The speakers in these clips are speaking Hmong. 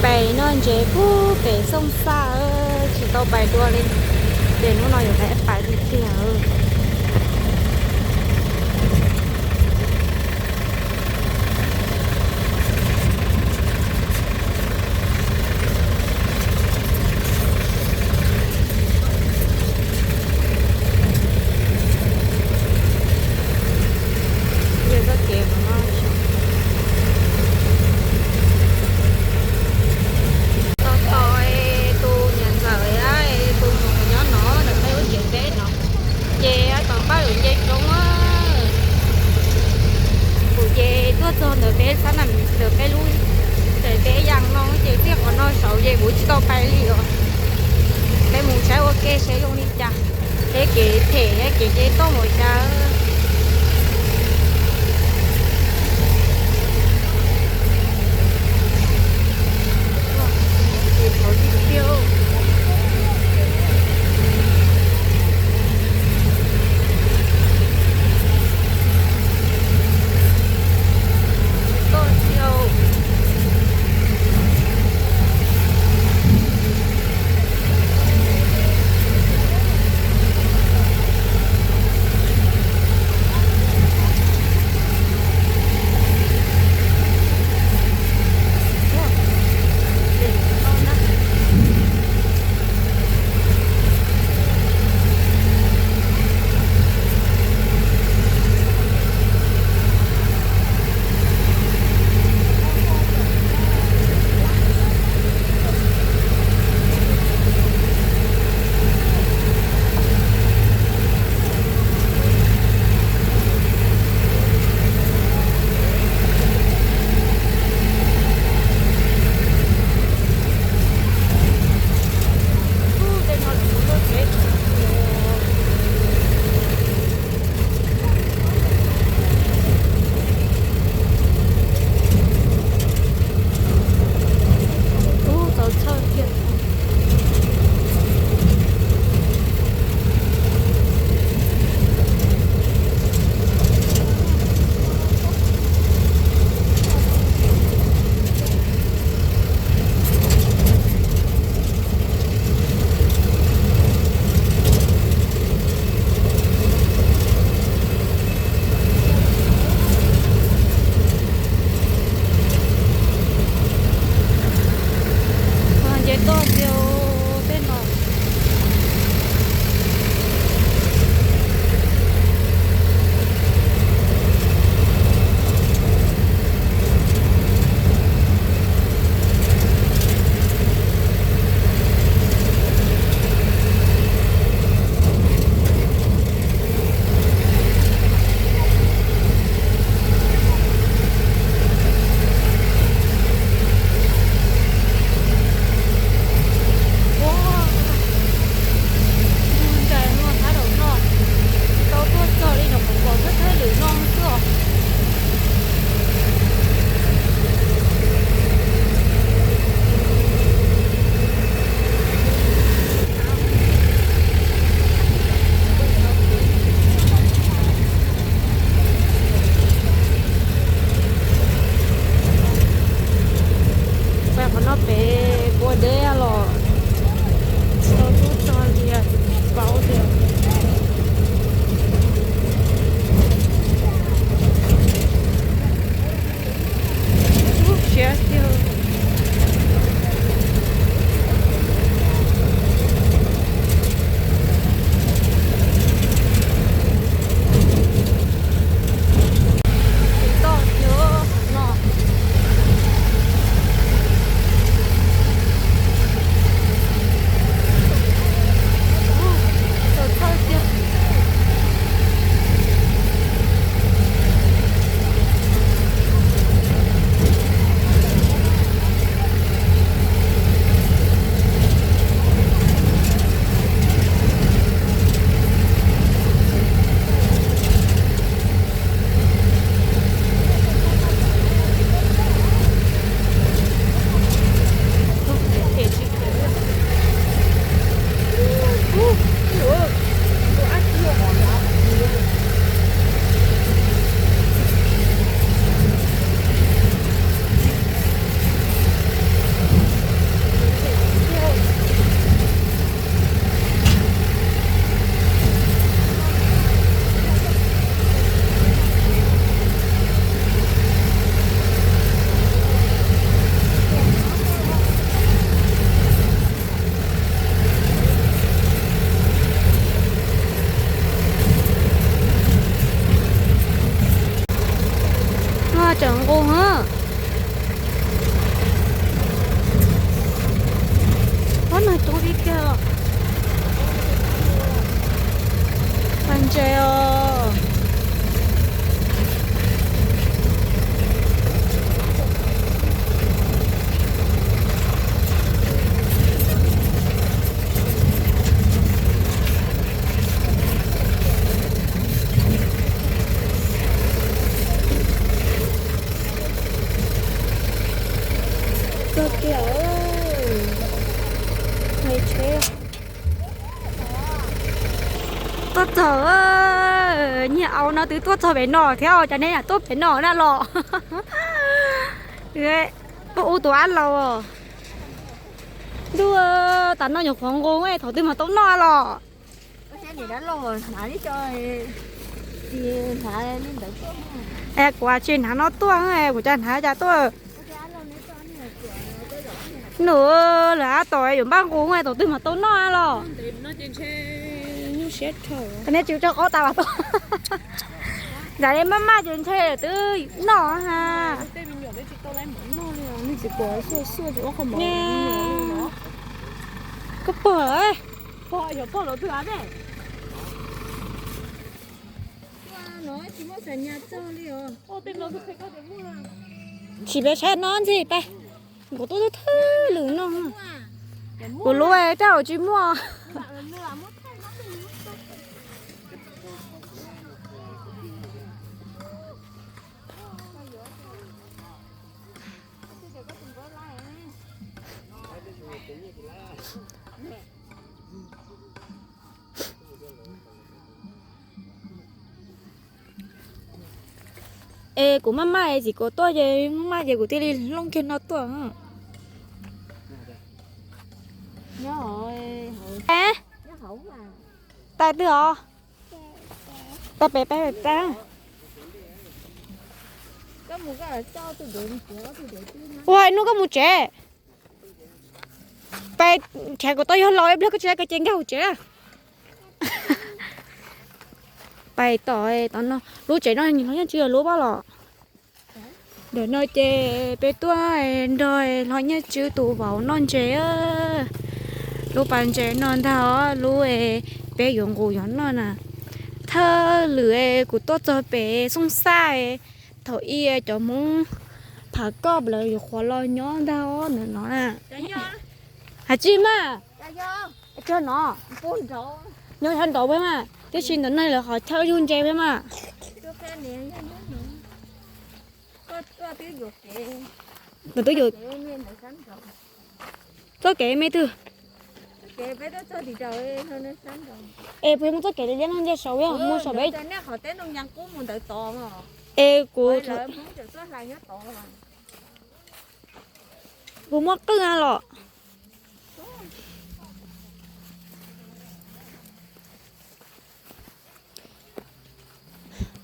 Pais noj ntses puag pem Xooj Xaj, tsis tau pais dua li, ces hnub no yuav pais pais tiag tiag. Yog txoj kev no, tos tos tus niam ntxawm, tus nus nyob no ntawm peb lub tsev teb no, ces tom pab lub nce roob. Kuv ces tuaj txog ntawm peb xab nam ntawm peb lub, ntawm peb yas no ces txij qhov no saud ces kuv tsis tau pais li os. Peb mus saib ua ke seb zoo li cas, peb kev them kev nce toj npaum cas. Ub, txaus txhawj tiag. Nce toj tiag tej no. Ncais no thab laum no, tsis tau tuaj txog li, nyuam qhuav pom thawj thawj lwm no xwb os. Pais qhov no pem ua deb los tau tub txog li, tsis paub tias. Siab tiag. Tsis toj tiag no. Txaus Tuaj txog, nyiag au no twb tuaj txog pem no thiab, cas nej tuaj pem no na los. Tuaj ua tus ab laus. Ntuj, tas no nyuam qhuav nqus, thaum twg mas tau noj los. Kuv tsis hnav no tuaj, kuv cov hnav cas tuaj. Nws lawv ab tom yuav npaj nqus, thaum twg mas tau noj los. Neb tsis tso qaub tas los tau. Nram li maj maj ces ntshe twb noj ha. Koj pog, sim peb saib no ntxi peb. Kuv tuaj thwj lwm no. Kuv lub raj hauv tsis muaj. Es kuv maj maj es txiv kuv tuaj ces maj maj ces kuv thiaj li looj kiag no tuaj. Tais twg os? Tais pem, pem, pem. Ua hnub koj mus tsev. Pais, nrhiav kuv tau yog laus ib pliag koj tsis tau ces nkag hauv tsev. Pais tom, tom no, lub tsev no los yeej tsis yog lub pab los. Ntawm no ces peb tuaj nrog hlob Nyiaj Tswb tus vauv noj ntses. Lub pas ntses no ntag os, lub peb yuav nqus yuav noj na. Thawj lwm kuv tuaj txog pem Xooj Xaj, thaum ub cov Hmoob Phav Koj lawv yuav qhuav los nyob ntag os, ntawm no na. Has tsis mas, no, nyob sab nraud peb mas, tiam sis ntawm no lawv qhov chaw yug ntses peb mas. Ntawm twb yuav txoj kev me twg? Es puas muaj txoj kev li liab no ntsia saud, muaj saum peb. Es kuv, kuv muaj qwj los.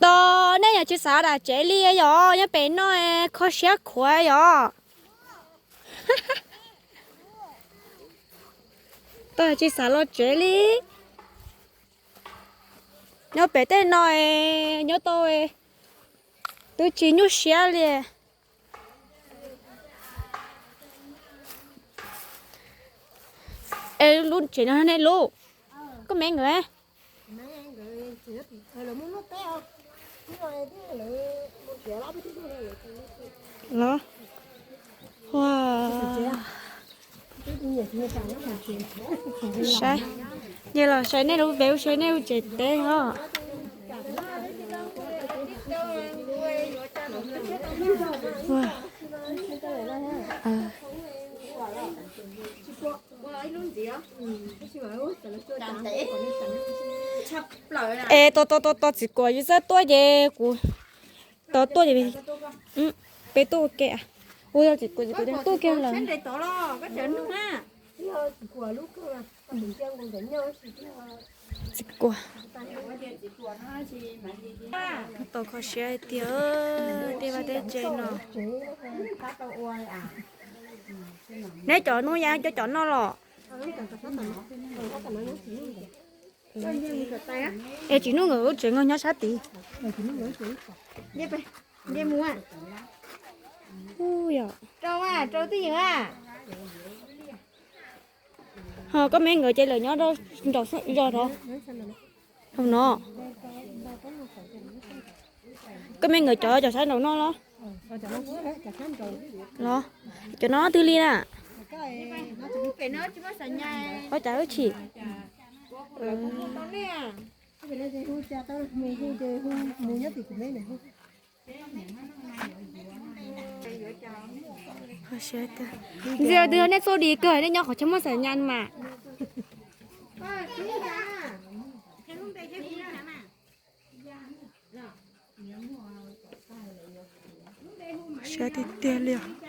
Tos nej yog tsis xav dam tsev li yog nyob pem no kho siab khuav yog. Tos tsis xav los tsev li. Nyob pem tej no nyob tau twb tsis nyuaj siab li. Es lub tsev no nej lub, koj me nkawd los. Saib, ces los saib nej lub pem, saib nej lub tsev teb os. Es tos tos tos tos txiv kuam yus txawj tuaj ces kuv tos tuaj ces peb tuaj ua ke. Ua yog txiv kuam txiv kuam tuaj ke lawm. Txiv kuam, tos kho siab tiag, tej vaj tej tsev no. Neb cov hnub ya cov cov no los. Es tsis hnub nkawd lub tsev nyob sab tid. Yog, ho koj me nkawd ces lawv nyob nraum zos rau hauv no. Koj me nkawd cov cov sab nraum no los? Los, cov no twg li na? Ua cas wb chim. Ntxiv, twb yog nej txuj dim kawg, nej nyob qhov chaw muaj xam nyas mas. Siab tiag tiag li os.